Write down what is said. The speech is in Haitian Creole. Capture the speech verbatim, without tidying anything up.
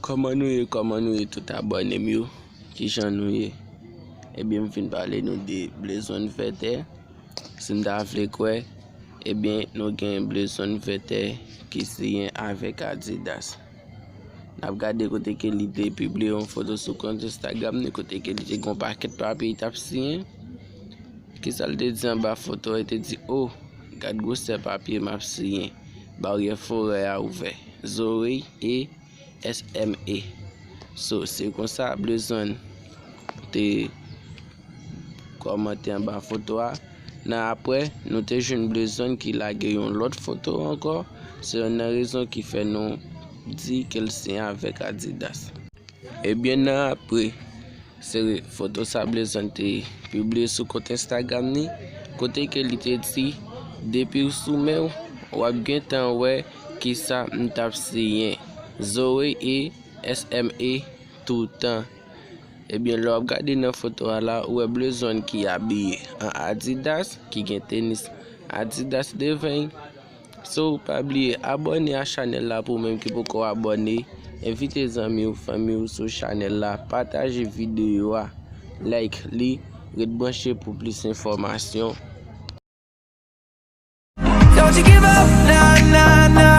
Kòman nou ye, kòman nou ye tout abòne m yo? Kijan nou ye? Ebyen, m vin pale nou de Blezone Vètè. Si n ta vle kwè, ebyen, nou gen Blezone Vètè ki siyen avèk Adidas. N ap gade kote ke li te pibliye yon foto sou kont Instagram li, kote ke li te gen yon pakèt papye li t ap siyen. Kisa l te di anba foto a? Li te di, "O, gad gwosè papye m ap siyen. Baryè forè a ouvè. Zoe e S M E." So, se konsa Blezone te kòmante anba foto a. Nan apre, nou te jwenn Blezone ki lage yon lòt foto ankò. Se youn nan rezon ki fè nou di ke l siyen avèk Adidas. Ebyen, nan apre, se foto sa Blezone te pibliye sou kont Instagram li, kote ke li te di, "Depi w sou men w, w ap gentan wè kisa m t ap siyen. Zoe e S M E toutan." Ebyen, lè w ap gade nan foto a la, ou wè Blezone ki abiye an Adidas, ki gen tenis Adidas devan l. So, pa bliye abòne a chanèl la pou ou menm ki poko abòne. Envite zanmi w, fanmi w sou chanèl la. Pataje videyo a. Like li. Ret branche pou plis enfòmasyon. Don't you give up, nah, nah, nah.